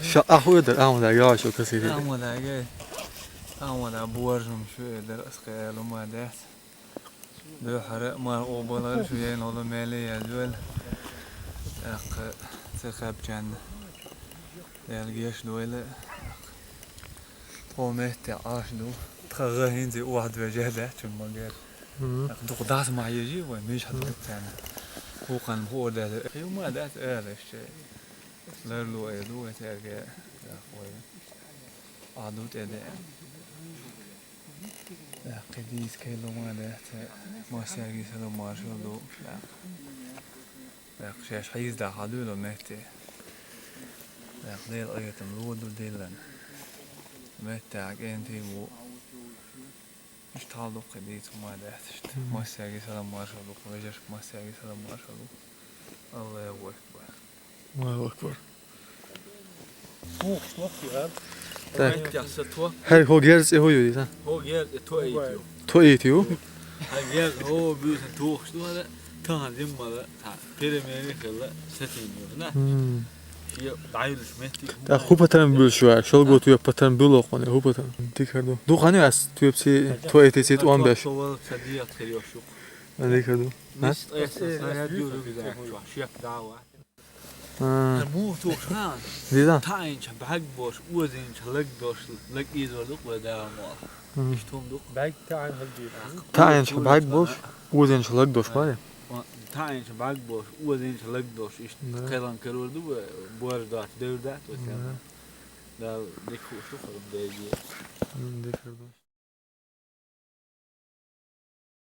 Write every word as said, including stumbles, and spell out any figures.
Ша ахуй дар, амма да, я шо касири. Амма да, ге. Амма да, боржум шу дар, ас кхелу ма дас. Дуьхьара мар обалар шу яйна олу мели ядвел. Ах, цехабчан. Дел геш дуйла. Хо метте аш ду. Тха гахин зе уахд вежа да, чум магер. Мгм. Ах, дух дас ма ежи, вай миш хад Мгм. цана. Хукан хо да. Хима да, э, лешче. Лерлу э ду, э, терге. Ах, вай. Адут эде. Ах, кедис кайло ма да, те. Масяги салам маршал ду. Ах. Ах, шеш хиз да хадуйло метте. Ах, дел оятам луду дилан. Метте ак энти ву. Иш талдукъ дийцу ма датишт. Мгм. Масяги салам маршалу, вежеш масяги салам маршалу. Аллаху акбар. Аллаху акбар. Ух, ух, я. Так. Хай хо герц э хо юди, да? Хо герц э то итю. То итю. Хай герц хо бюс тух, что да? Тахан диммала, та, перемени хила, сетин юна. Мм. Ши дайлуш метти. Та хупатан бюл шуа, шолго туя патан бюл окъоне, хупатан. Дикарду. Ду хани ас туя пси, то эти сит он беш. Шовал садият хириошук. Дикарду. Мис эс сая дюрю гиза. Шип дава. А. Му тух хан. Дида. Таинч бхаг бош, уазинч лаг дош, лаг из вардук ва дава мол. Мм. Иштум дук. Бхаг таин хал дир. Таинч бхаг бош, уазинч лаг дош ма. Таинч бхаг бош, уазинч лаг дош. Ишт Да. калан карурду, буар дат, девр дат, ва Да. Да, дикхуш ду, хурум деги. Мм, дикарду.